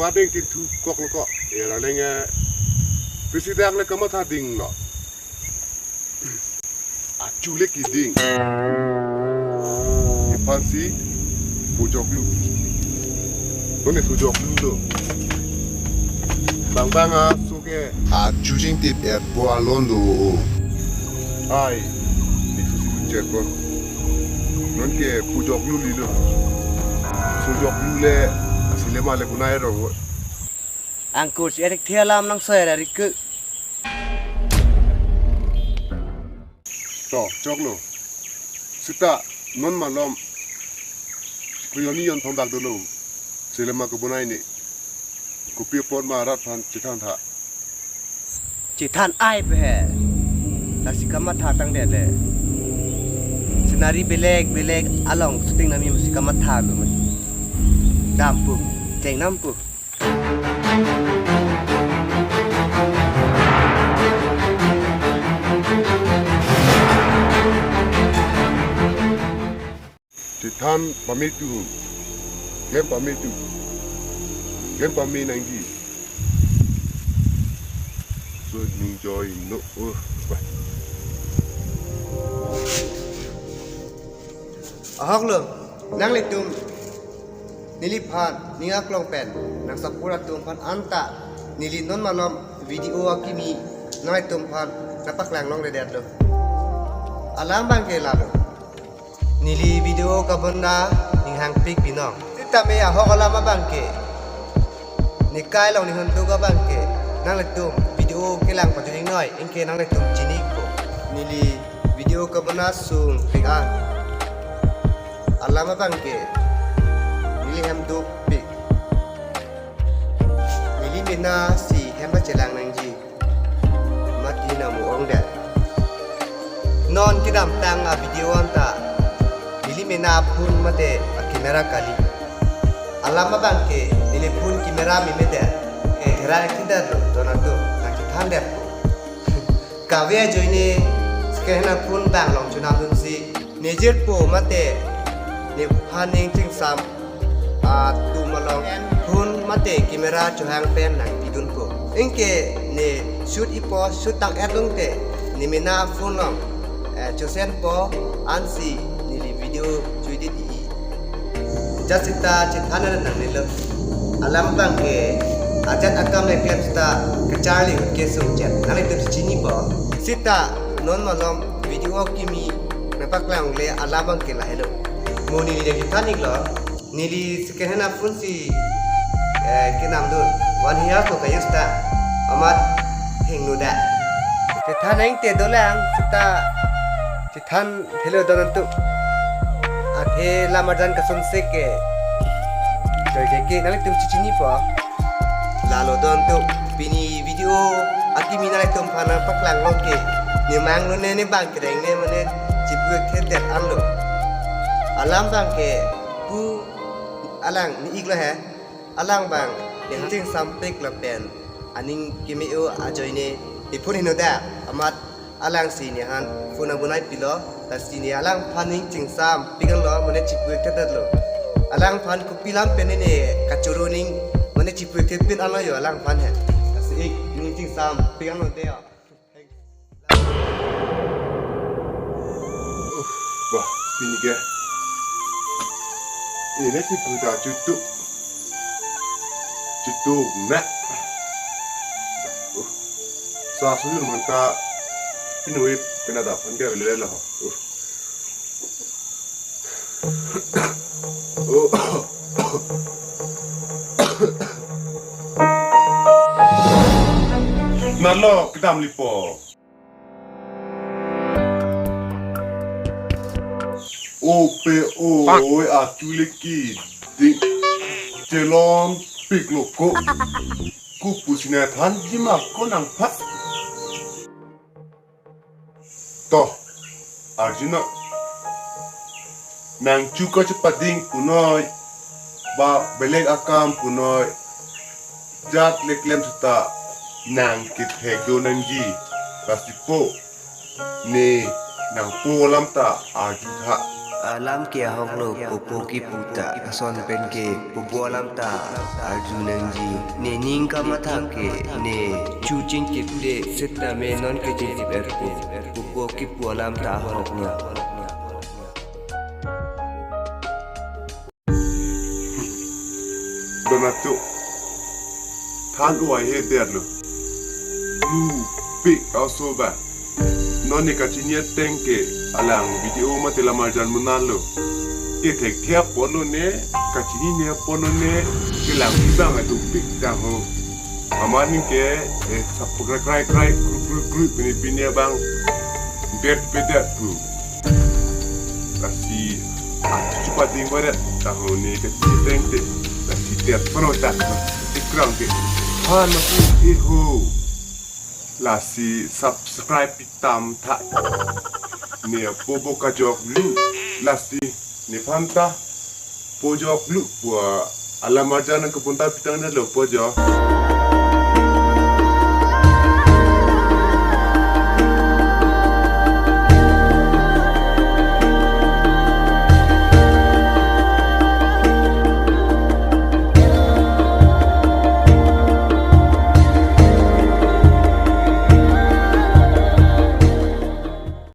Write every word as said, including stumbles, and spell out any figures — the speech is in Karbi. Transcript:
Ding tin thu kok lo ko. Era lenge. Pisi dang le kamatha ding lo. Achu le keding. Iphansi pujoklu. Nonke sujoklu lo. Bang bang aso ke. Achu jingtip erpo alon do. Ai, isusi cherpo. Nonke pujoklu lilo. Sujoklu le silema le kunai rong. Angkur si erik thi alam nang soya rari ke. To, choklo. Sita, non malom. Kuyoni yon thom dak dolo. Silema kebonai ni. Kopi apot ma rat aphan chethantha. Chethan ai pe he. Lasi kamatha tangdet le. Scenery belek belek along shooting nami masi kamatha lo. Dampo, chengnampo. Chethan pame tu. Klem pame tu. Klem pame nangji. So ning joy no. Oh, bah. Ahok lo, nanglitum neliphan ning aklong pen nang support atum aphan anta neli non malom video akimi nanglitum aphan nangpaklang longledetlo. Alam abangke lalo. Neli video kabonda ning hangpik binong. Sitame ahok alam abangke. Nekai along ning honduk abangke. Nanglitum video kelang pajuding noi, anke nanglitum chinipo. Neli video kabonda sungpik an. Alam abangke. Neli hem dukpik. Neli mena si hem pachelang nangji. Mati na mu ong det. Non kedamtang a video anta neli mena phone mate a camera kali. Alam abangke neli phone camera meme det. Eh, therak therak lo, don atum nangchethan det. Kave ajoine second hand phone bang long chunam dunsi. Nejirpo mate nephan ning chingsam atum along phone mate camera chohang pen nangpidunpo. Anke ne shoot ipo, shoot tang-et longte ne mena phone along, eh, chosenpo ansi neli video cho-edit i. Jat sita chethan nangnelo. Alam abangke ajat akam le klem sita kacharli kesung chet. Nanglitum chinipo. Sita non malom video kimi nangpaklang le alam abangke lahelo. Mo neli le thanik lo. Neli second hand phone si, eh, kenamdun. One year to ka-use ta. Amat hingno da. Chethan nangte dolang sita chethan thelo don atum. Athe lam arjan kasonse ke. Joy ke nanglitum chinipo. Lalo don atum pini video akimi nanglitum aphan nangpaklang longke. Ne mang lo ne, ne bang kereng ne mane chipu thedet anlo. Alam abangke pu alang ne iklo he. Alang abang ne chingsam pik lapen aning kimi-o ajoine ne phone hingno da amat alangsi nephan phone abonai pilo, lasi ne alangphan ning chingsam pik anlo mane chipu thedet lo. Alangphan kopi lam pen ne kachoro ning mane chipu the pin anlo yo alangphan he. Lasi ik ning chingsam pik anlo de yo. Bah, pini ke. Ini si puta chutu. Chutu na. Uh. Sa sulu man ka pinui pinada pan ke lele lah. Uh. Oh. Nalo kedam lipo. Ope oi achu le keding chelon pik lo ko. Kopusi ne thanji ma ko nangphan. To, arjunon. Nangchu kachepading punoi, ba belek akam punoi, jat le klem sita nangkethek do nangji, lasi po, ne nangpo alam ta arjutha. Alam ke ahok lo, popo kipu ta ason pen ke popo alam ta arju nangji. Ne ning kamathak ke ne chuching kip le seta me non ke chingkip erpo. Popo kipu alam ta ahok lo. Donato. Than uai he der lo. Lu pik aso ba. Non ne kachini ateng ke alang video mate lamarjan munan lo. Ke thekthe apot lo ne, kachini ne apot lo ne, ke lang bang adu pik dang ho. Aman ke, eh, sap krai krai krai, kru kru kru, pini pini abang. Bet bedet tu. Lasi, ah, chupa ding baret, tahu ne kachini ateng te. Lasi, tiap penuh dah, tikrang ke. Ha, masih, eh, ho. Lasi, subscribe pitam tha. Ne popo kajok lu. Lasi, nephan ta pojok lu. Pua alam arjan nangkepon ta pitang ne lo pojok.